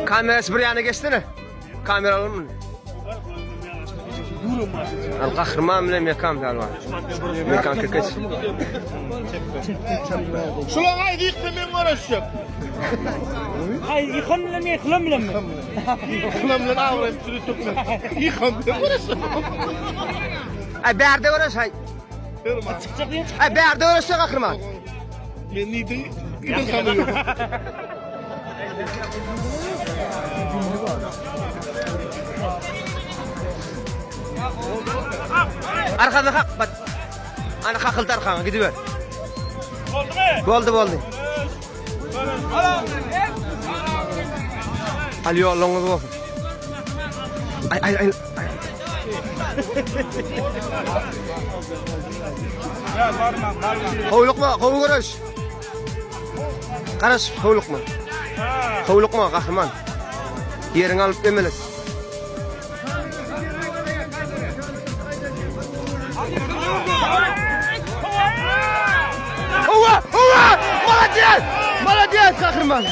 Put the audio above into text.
Kamerası bir yana geçsene. Kamera alalım mı? Al kahraman bilen Mekan pälwan. Mekan Kekeç. Şulan aýdy ýyksa men göreşjek. Aý ýykan bilen ýykylan bilen mi? Ýykylan bilen abraýym sürü türkmen. Ýykan bilen göreşjek. Ay bärde göreş ay. Çykjak diýen Ay bärde göreşjek kahraman. Men neydi? Giden kanı yok. Arkada hak bak. Ana kakıldı arkana gidiver. Boldy mu? Boldy boldy. Al ýoluňyz bolsun. Ay ay ay. ay. Howlukma, gowy görüş. Garaş, howlukma. Howlukma, gahryman. Ýeriňi alyp emelet. Howa, howa! Молодец! Молодец, gahryman!